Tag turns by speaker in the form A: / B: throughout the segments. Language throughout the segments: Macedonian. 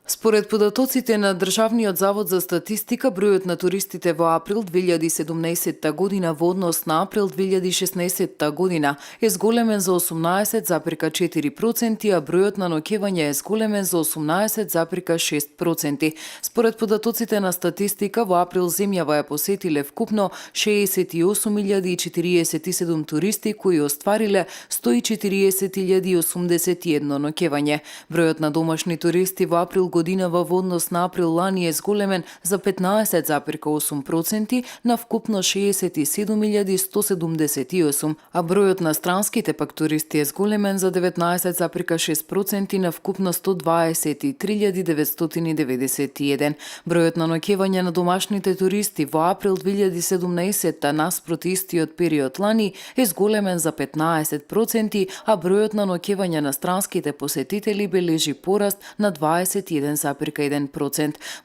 A: Според податоците на Државниот завод за статистика, бројот на туристите во април 2017 година во однос на април 2016 година е зголемен за 18,4%, а бројот на ноќевања е зголемен за 18,6%. Според податоците на статистика, во април земјава ја посетиле вкупно 68.047 туристи кои оствариле 140.081 ноќевање. Бројот на домашни туристи во април година во однос на април лани е зголемен за 15,8% на вкупно 67.178, а бројот на странските пак туристи е зголемен за 19,6% на вкупно 123.991. Бројот на ноќевања на домашните туристи во април 2017 наспроти истиот период лани е зголемен за 15%, а бројот на ноќевања на странските посетители бележи пораст на 21,1%.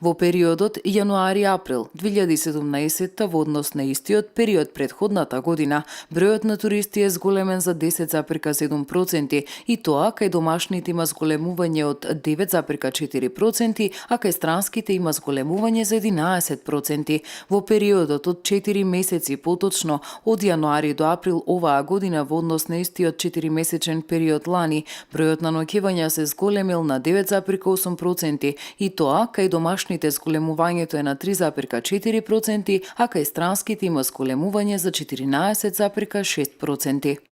A: Во периодот јануари-април 2017 во однос на истиот период предходната година, бројот на туристи е зголемен за 10,7% и тоа кај домашните има зголемување од 9,4%, а кај странските има зголемување за 11%. Во периодот од 4 месеци, поточно од јануари до април оваа година во однос на истиот 4-месечен период лани, бројот на ноќевања се зголемил на 9,8% и тоа кај домашните зголемувањето е на 3,4%, а кај странските има зголемување за 14,6%.